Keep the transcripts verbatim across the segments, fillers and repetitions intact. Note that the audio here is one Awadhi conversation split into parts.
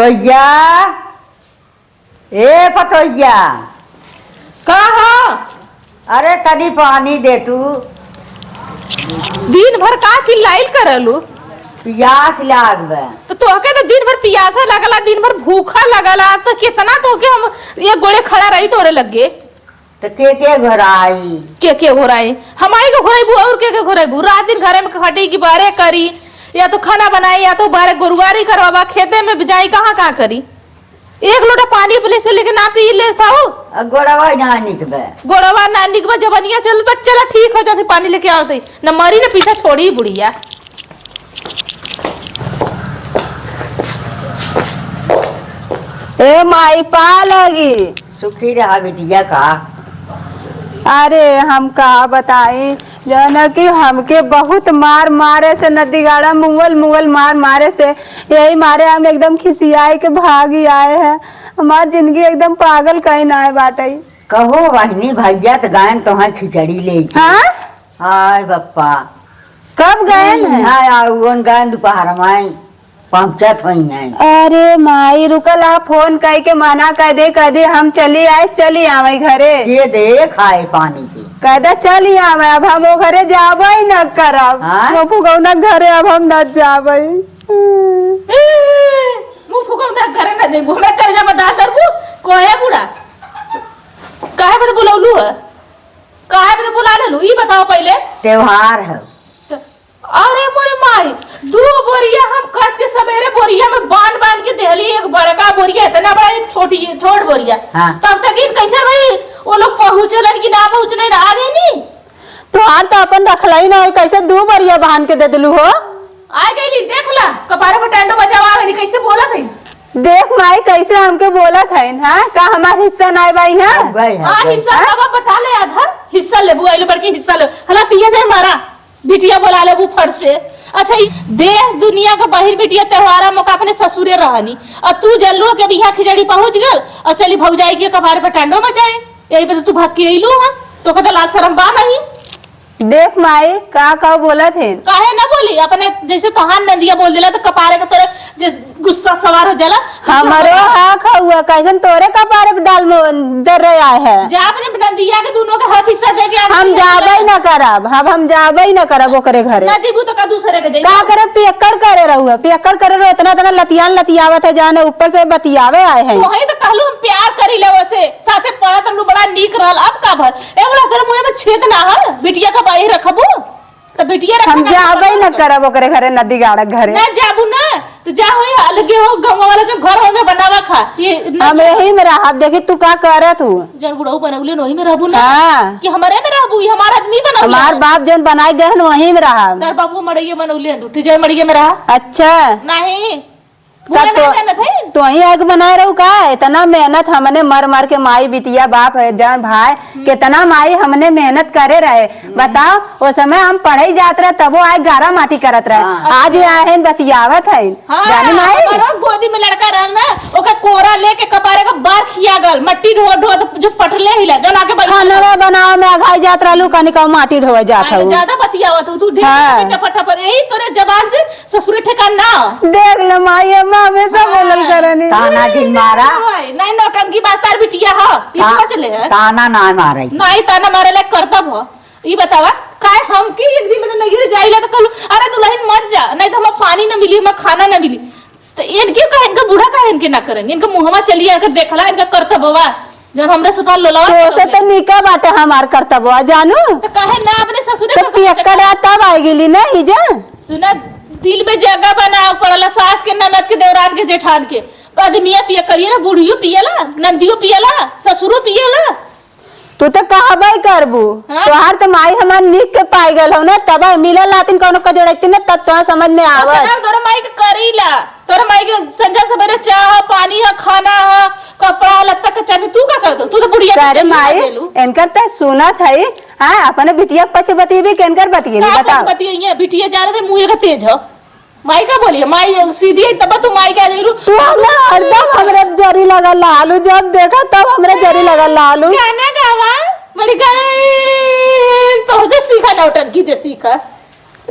पतोहिया, ए पतोहिया। का ह? अरे तनी पानी दे तू। दिन भर का चिल्लाइल करलू? पियास लाग बा। तो तोहके तो दिन भर पियासा लगला, दिन भर भूखा लगला, तो कितना तोहके हम एक गोड़े खड़ा रही तोरे लगे। तो के के घोराई? के के घोराई? हमाई के घोराइबू और के के घोराइबू? रात दिन घरे में खटी की बारे करी, या तो खाना बनाई, या तो बारे गोरुआरी करवावा, खेते में जाई, कहाँ कहाँ करी। एक लोटा पानी अपने से लेके ना पी ले था। आ, गोड़वा ना निक बा। गोड़वा ना निक बा, जबनिया चल बा, चला ठीक हो जाती, पानी लेके आवत ही। न मरी न पीछा छोड़ी बुढ़िया। ए माई, पा लगी। सुखी रहा बिटिया का। अरे हम का बताई, जौन कि हमके बहुत मार मारे से नदीगाड़ा मुअल मुअल मार मारे से, यही मारे हम एकदम खिसियाई के भागी आए हैं। हमार जिंदगी एकदम पागल कहीं ना आए बाटे। कहो बहिनी, भैया त गएन तोहार खिचड़ी लेके। हाँ? हाय बप्पा। कब गएन हैं? हाँ, आ, उन गएन दोपहर में पहुँचत होई हैं। अरे माई, रुकल आ, फोन कई के मना कर दे, कह दे हम चली आए, चली आवे घरे। के दे खाए पानी के। कह दे चली आवे, अब हम वो घरे जाबे ही न करब। हाँ? वो फुगौना घरे अब हम न जाबे। ए, मुँह फुगौना घरे न देबू, हमरा कर्जा में डाल दरबू, कोहे बूढ़ा। काहे बदे बुलौलू है? काहे बदे बुला लेलू? ई बताओ पहिले। त्योहार है। त-, अरे मोरे माई, दू बोरिया हम कस के सबेरे बोरिया में बांध बांध के देहली, एक बड़का बोरिया इतना बड़ा, एक छोटी, छोट बोरिया। हाँ। तब तक इन कैसे भाई वो लोग पहुँचलन कि ना पहुँचलन, आ गई नी? तोहार तो अपन रखला ही ना है, कैसे दू बोरिया बांध के दे दिलू हो? आ गई नी, देख ला, कपारे पर टंडो मचावा गई, कैसे बोलत है? देख माई, कैसे हमके बोलत है, हाँ? का हमार हिस्सा ना बाई, हाँ? अब गए हैं, हाँ, गए। हिस्सा हाँ? बाबा बटा ले, आधा हिस्सा लेबू, आइलो बड़के हिस्सा ले। हला पिया जाए मारा। बिटिया बोला लेबू फट से। अच्छा, ई देश दुनिया के बहिर बिटिया त्योहारा मौका अपने ससुरे रहनी, और तू जल्लू के बिहा खिचड़ी पहुँच गल, और चली भौजाई के कपार पर टंडो मचाए, यही पे तो तू भाग के अइलू हा, तो कदा लाज शरम बा नहीं? देख माई, का का बोलत है? काहे ना बोली, अपने जैसे तोहार नंदिया बोल देला तो कपारे के तोरे जे गुस्सा सवार हो जाला। हमरो हक हउआ, कैसन तोरे कपारे पे डाल में दर रहे आए है। जा अपने नंदिया के दोनों के हक हिस्सा दे के आ हम जाए। जाबे ही ना करब, अब हम जाबे ही ना करब ओकरे घरे। ना जीबू तो का दूसरे के जाई? का करे, पियक्कड़ करे रहुआ, पियक्कड़ करे रहो, इतना इतना लतियान लतियावत है, जाने ऊपर से बतियावे आए हैं। तो वही तो कहलू हम प्यार करी ले वैसे, साथे पढ़त रहलू बड़ा नीक रहल, अब का भल? ए बोला तोरे मुँह में छेद ना है, बिटिया का बाई रखबू? त बिटिया रखे हम का जाबे ही ना करब ओकरे घरे, नदीगाड़ा घरे। ना जाबू ना, त जा होई अलगे हो, गाँव वाला जन घर होंगे बनावा खा। ये ना हम यही में रहब, देखी तू का करत हूँ। जन बुढ़ऊ बनौले न वही में रहबू ना। हाँ। कि हमारे में रहबू, ये हमारा आदमी बनौले हमार है। बाप जन बनाए गए न वही में रहब। तार बाबू मड़ैया बनौले हैं, तू जय मड़ैया में रहा। अच्छा। नहीं। का बुरा तो, नहीं जानत है? तो ही आग बनाए रहू का? इतना मेहनत हमने मर मर के माई बिटिया बाप है जान भाई, हम्म। कितना माई हमने मेहनत करे रहे। बताओ, ओ समय हम पढ़े जात रहे, तबो आए गारा माटी करत रहे। हाँ। आज ये आए हैं, बतियावत हैं। हाँ, जानी माई? हमारो गोदी में लड़का रहल ना, ओकर कोरा लेके कपारे का बार खिया गल, मट्टी ढो, ढो, जो पटले हिला, जौन आके बैठ खाना बनावे में अघाई जात रहलू, कनी कहू माटी ढोवे जात आए, हऊ। ज्यादा बतियावत हऊ, तू ढेर हाँ। टपा टपा, यही तोरे जबान से ससुरे ठेकान ना। देख ले माई, अम्मा हमेशा बोलल हाँ। करनी। ताना जिन मारा। नहीं, नौटंकी बाज तार बिटिया ह, ई ता-, सोच ले है। ताना ना मारे। नहीं, ताना मारे लायक करतब ह। ई बतावा, काहे हम के एक दिन में नैहर जाइला त कहलू, "अरे दुल्हन मत जा, नहीं तो हमें पानी ना मिली, हमें खाना ना मिली।" त इनके काहे, इनका बूढ़ा काहे इनके ना करन? इनका मुहवा चलिया, इनका देखला, इनका करतबवा। जब हमरे से तोहार लोलवा तो से तो निका बाटे हमार करतबवा, जानू। त काहे ना अपने ससुरे तो करतबवा पियक्कड़ देखा? आ तब आ गेली ना, ई जा। सुना, दिल में जगह बनावे पड़ला, सास के, ननद के, देवरान के, जेठान के। आदमिया पिया करिए ना, बूढ़ियो पियला, नंदियो पियला, ससुरो पियला। तू तो कहबे करबू। हाँ? तोहार तो माई हमार निक के पाई गल हो ना, तब मिलल लातिन कौनो कजोड़ती ना, तब तोहार समझ में आवत। ओकरा तोरे माई के करीला, तोरे माई के संझा सवेरे चाह ह, पानी ह, खाना ह, कपड़ा ह, लत्ता के चाही, तू का कर दो? तू तो बुढ़िया के अरे चलिए ना माई, देलू। इनकर तो सुनत है, हाँ, अपने बिटिया के पछ बतियेबी के इनकर बतियेबी, का बताओ। पछ बतिये? बिटिया जानत है, मुँह का तेज ह। माई का बोलिए, माई सीधी है, तब तू माई का जरूर। तू हमरा हरदम हमरे जरी लगल लालू, जब देखा तब हमरे जरी लगल लालू। गाना गावा, बड़ी गाना, तोहसे सीखा, नौटंकी जे सीखा।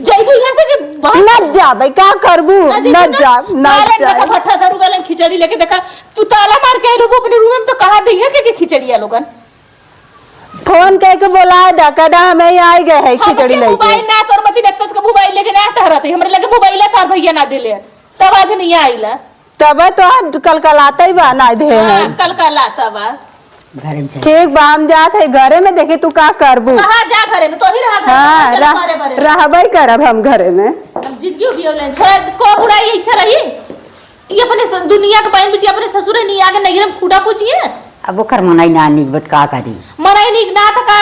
जइबू यहाँ से कि बाहर? न जाबे, का करबू? न जइबू न ना? जाब, न मारे जाब। देखा, भट्ठा दारू गलन खिचड़ी लेके देखा, तू ताला मार के आइल होबू अपने रूम में, तो कहा दइहे के, के खिचड़ी आ लोगन? फोन कइके बोलाइ दा, कह दा, "हम ही आइ गए हैं हम खिचड़ी के लेके।" मोबाइल ना, तोर मती नत्तत के मोबाइल लेके ना टहरत है। हमरे लगे मोबाइल है, तार भइया ना देले। तब आज नहीं आइला। तब तो आज कलकलाते ही बा, ना दे हाँ, हैं। कलकलाता बा। घरे में चल। ठीक बा, हम जात है घरे में, देखी तू का करबू। हाँ, जा घरे में, तो ही रहा घरे में, हाँ, चल रह-, बारे बारे। रहबे करब हम घरे में। हम जिंदगी भी होले, छोड़, को बुढ़ाई ऐसे रही। ये अपने स-, दुनिया के बहन बिटिया अपने ससुरे नहीं आगे नैहरे में खूटा पूछिए। अब ओकर मनई ना नीक बा त का करी? मनई नीक ना त का,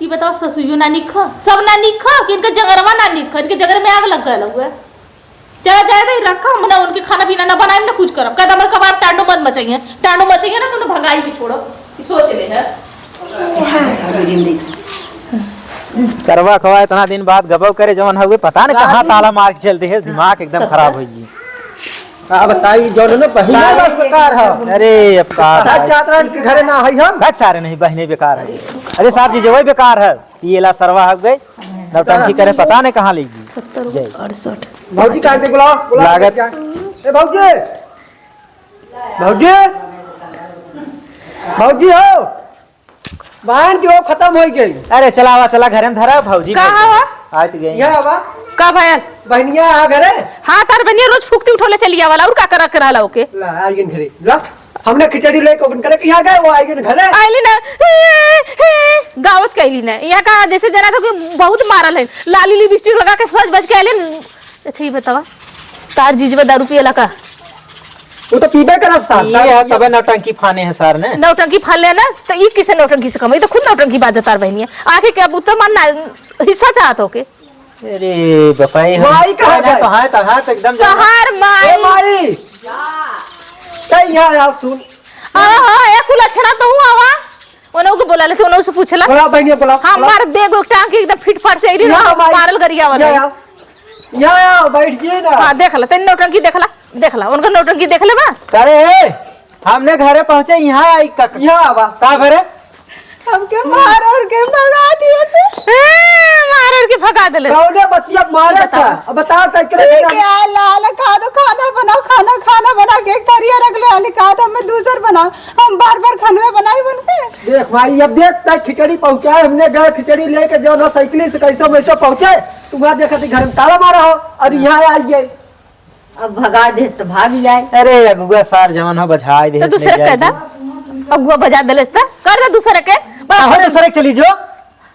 ई बताओ ससुरियो ना नीक ह, सब ना नीक ह कि इनके जगरवा ना नीक ह, इनके जगर में आग लग गल हुआ। चला जाए दे, रखा, हम ना उनके खाना पीना ना बनाएम ना कुछ करब। कद हमर कबाब टांडो मत मचइहे, टांडो मचइहे ना तो ना भगाई भी छोड़ो, ई सोच ले है। सरवा खवा इतना दिन बाद गबव करे जवन हवे, पता न कहाँ ताला मार के चल दे है, दिमाग एकदम खराब होइ गई। का बताई, जौन न बहिने सारे बस बेकार है। अरे, अब का साथ बताई? जात रहन के घरे ना हई हम। भाग सारे नहीं, बहिने बेकार है। अरे, साथ जी, जो वही बेकार है। ये ला सरवा हक गई। नौटंकी करे, पता नहीं कहाँ ले गई। सत्तर, जय। अड़सठ। भौजी काट दे, बुलाओ, बुलाओ, लागत। ए, भौजी। भौजी। भौजी हो। बहन की वो खत्म हो गई। अरे चला आवा, चला घरे में धरा भौजी का भौजी। हवा? आइत गई। यहाँ आवा। का भयल? बहनिया आ घरे। हाँ, तार बहनिया रोज फूकती उठौले चली आवाला, और का करक रहला ओके? ला, आई गई घरे। ला, हमने खिचड़ी लेके ओकन करे कि यहाँ गए, वो आई गई घरे। आइली ना, गावत कैली ना। यहाँ का जैसे जना था कि बहुत मारल है, लाली लिपस्टिक लगा के सज बज के आइली। अच्छा, ये बतावा, तार जीजवा दारू पियला का? वो तो पीबे करत सार, ये दारू है, पिए। तबे नौटंकी फाने है सार ने। नौटंकी फान ले ना, तो ई किसे नौटंकी से कम? ई तो खुद नौटंकी बाज तार बहनिया। आके क्या बुत्ता मारना हिस्सा चाहत हो के? अरे बपाई, हम माई कहाँ गए? तो हाँ, तो हाँ, तो एकदम जाना। तहार माई। ए माई। कहीं यहाँ आ, सुन। आवा, हाँ, ए कुलक्षणा तो हूँ आवा। ओनहु के बोला लेते, ओनहु से पूछला। बोला बहनिया, बोला, हाँ, बोला। मार बेग उग टांग के एकदम फिट फाट से अइली ना, मारल गरिया वाला। यहाँ आओ, यहाँ आओ, बैठ जाइए ना। हाँ, देख ला, तेरी नौटंकी देख ला, देख ला, उनका नौटंकी देख ले बा। अरे, ए, हमने घरे पहुँचे, यहाँ आई का, यहाँ आवा। का भरे? हमके मार और के भगा दिए से। ए, मार और के भगा देले। कौने बतिया मारे सा? अब बताओ, तै के ठीक है, लाल, खाना, खाना बनाओ, खाना, खाना बना के एक थरिया रख ले, खाना में दूसर बनाओ। हम बार बार खनवे बनाई बन के। देख भाई, अब देख, तै खिचड़ी पहुँचाए, हमने गए खिचड़ी लेके जो ना साइकिल से कैसे वैसे पहुँचे, तू वहाँ देखा थी घर में ताला मारा हो और यहाँ आई गए। अब भगा दे तो भाग जाए। अरे अगुआ सार जवन हो बजाय दे तो दूसरे कह दा, अगुआ बजा देले तो कर दे दूसरे के। अरे दूसरे के चली जो।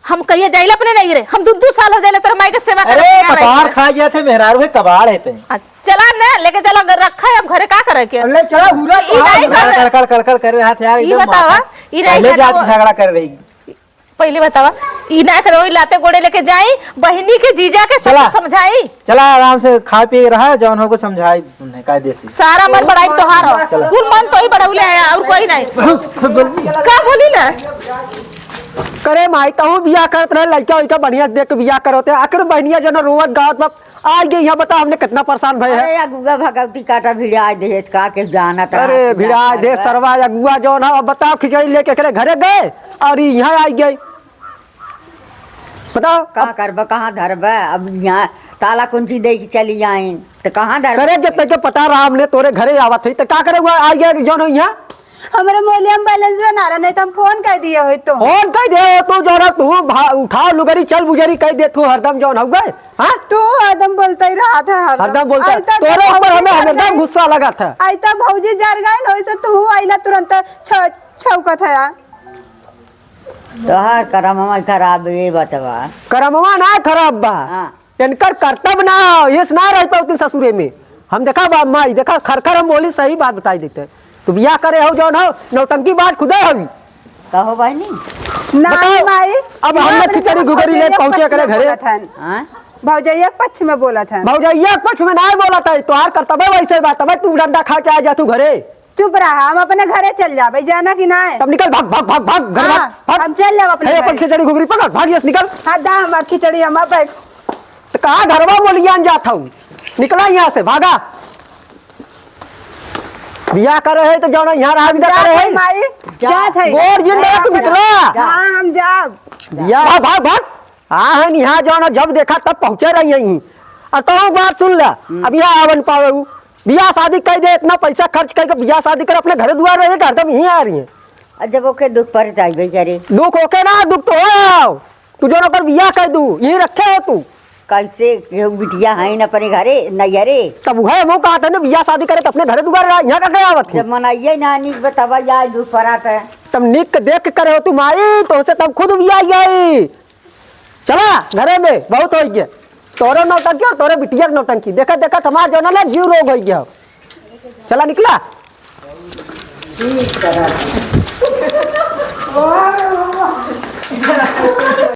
हम कहिए जाइला अपने नहीं रे, हम दू, दू साल हो जाइला तोर माई के सेवा करत अरे, आ रहे कबाड़ हैं। खा गया थे, मेहरारू है, कबाड़ है ते। अच्छा, चला ने, लेके चला, अगर रखा है, अब घरे का करे के? अब ले चला, हुरा ई तो नहीं हुरा। कर। कड़कड़, कड़कड़ कर रहा था यार, ई एकदम बतावा, माथा। ई नहीं पहले कर जात वो। झगड़ा कर रही। पहले बतावा, ई ना कर, वही लाते गोड़े लेके जाई, बहिनी के जीजा के सब चला। समझाई। चला, आराम से खा पी रहा, जौन होगो समझाई। उन्हें कायदे से। सारा मन बड़ाई तोहार हो। चला। कुल मन तो ही बढ़ौले है, और कोई नहीं। का बोली ना? करे माई, तहूँ बियाह करत रहे, लइका उइका बढ़िया देख के बियाह करत है। आखिर बहनिया जन रोवत गावत बा, आज गई यहाँ, बताओ हमने कितना परेशान भए है। अरे अगुआ भगवती काटा भिड़ाए दे, का के जानत रहा अरे कि भिड़ाए दे सरवा अगुआ जौन है। अब बताओ खिचड़ी लेके एकरे घरे गए और यहाँ आई गई। बताओ। का करबा, कहाँ धरबा? अब यहाँ ताला कुंची दे के चली आइन, तो कहाँ धरबा? करे जब तक के पता रहा हमने तोरे घरे आवत है, तो का करे हुआ आ गया जौन हो यहाँ? हमरे मोबाइल में बैलेंस ना रहा, नहीं तो हम फोन कर दिए होई तो। फोन कर दे हो तो जौन हो, तू भा-, उठाओ लुगरी, चल बुजरी कह दे तू हरदम जौन हो गए, हाँ? तू हरदम बोलता ही रहा था, हरदम। हरदम बोलता है। आई तो तोरे ऊपर भौजी हमें जर हरदम गई। गुस्सा लगा था। आई तो भौजी जर गए ना, वैसे तू आइला तुरंत छ-, छौकत है यार। तोहार करमवा खराब ए बचवा। करमवा ना खराब बा। हाँ। इनकर कर्तव्य ना हो, ये से ना रह पावती ससुरे में। हम देखा बा माई, देखा खरखर हम बोली, सही बात बताई देते। तू बियाह करे हो जौन हो, नौटंकी बाज खुदे होई। कहो बहनी। ना बताओ, माई, अब हम लोग खिचड़ी घुघरी ले पहुंचे एकरे घरे। हाँ? भौजैया के पक्ष में बोलत है। भौजैया के पक्ष में ना बोलत है, तोहार कर्तव्य वैसे बा, तबे तू डंडा खा के आ जा तू घरे। चुप रहा, हम अपने घरे चल जाबे, जाना कि नाय? तब निकल, भाग, भाग, भाग, भाग, घर हाँ, भाग, भाग। हम चल जाब अपने है, अपन घरे। खिचड़ी घुघरी पकड़, भाग, यहाँ से निकल। हाँ, दा हमार खिचड़ी, हम अब तो कहाँ घरवा मोलियान जात हूँ? निकला यहाँ से, भागा। बियाह करे है तो जाना यहाँ रहा, हम बिदा जात करे है है। माई, जात है। गोर जिन रहा तू निकला। हाँ, हम जाब। बियाह, भाग, भाग, भाग। हाँ, है यहाँ जाना, जब देखा तब पहुँचे रही है यहीं। और तो बात सुन ला, हम्म। अब यहाँ आवन पावे उ। बियाह शादी कइ दे, इतना पैसा खर्च कइ के बियाह शादी कर, अपने घरे दुआर रहे, हरदम यहीं आ रही है। और जब ओके दुख पड़े तो आइबे करे। दुख ओके ना, दुख तो हो, तू जो ओकर बियाह कइ दू, यहीं रखे हो तू। कैसे केहू बिटिया है न अपने घरे, नैहरे? तब उहे हमहू कहत है ना, बियाह शादी करे तो अपने घरे दुआर रहा, यहाँ का क्या आवत है? जब मन आइए ना, नीक बतावा, या दुख पड़त है। तब नीक के देख के करे हो तू माई, तो उसे तब खुद बियाह गई। चला घरे में, बहुत होइ गया। तोरे नौटंकी और तोरे बिटिया के नौटंकी। देखत देखत हमार जौन है ना, जीव रोग होइ गया। चला निकला। ठीक करा।